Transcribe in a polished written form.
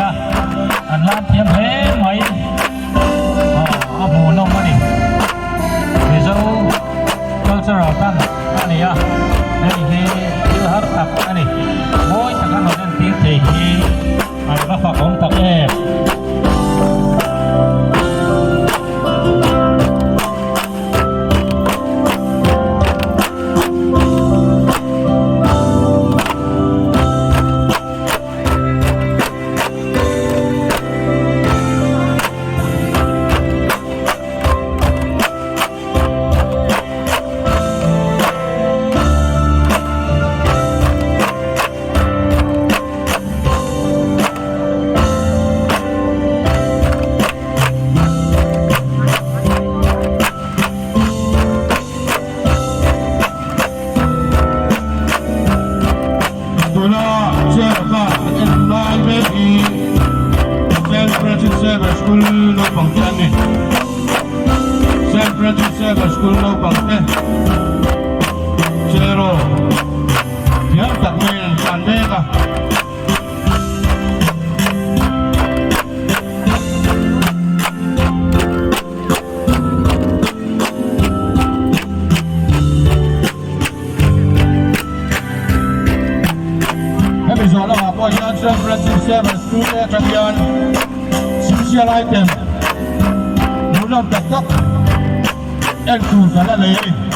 a, an lam thiam hle mai. Aw a hmuhnawm a ni. Mizo cultural tan a ni a, hei hi thil har tak a ni. Mawi taka rawn entir thei hi an va fakawm tak em. Tuna chair kha an en lai mek hi Saint Francis Xavier School naupang te an ni. Saint Francis Xavier School naupang te cheraw thiam tak maiin an tlan mek a. Hemi zawh lamah pawh hian San Francis Xavier School te atang hian special item hmuhnawm tak tak en tur kan la nei a ni.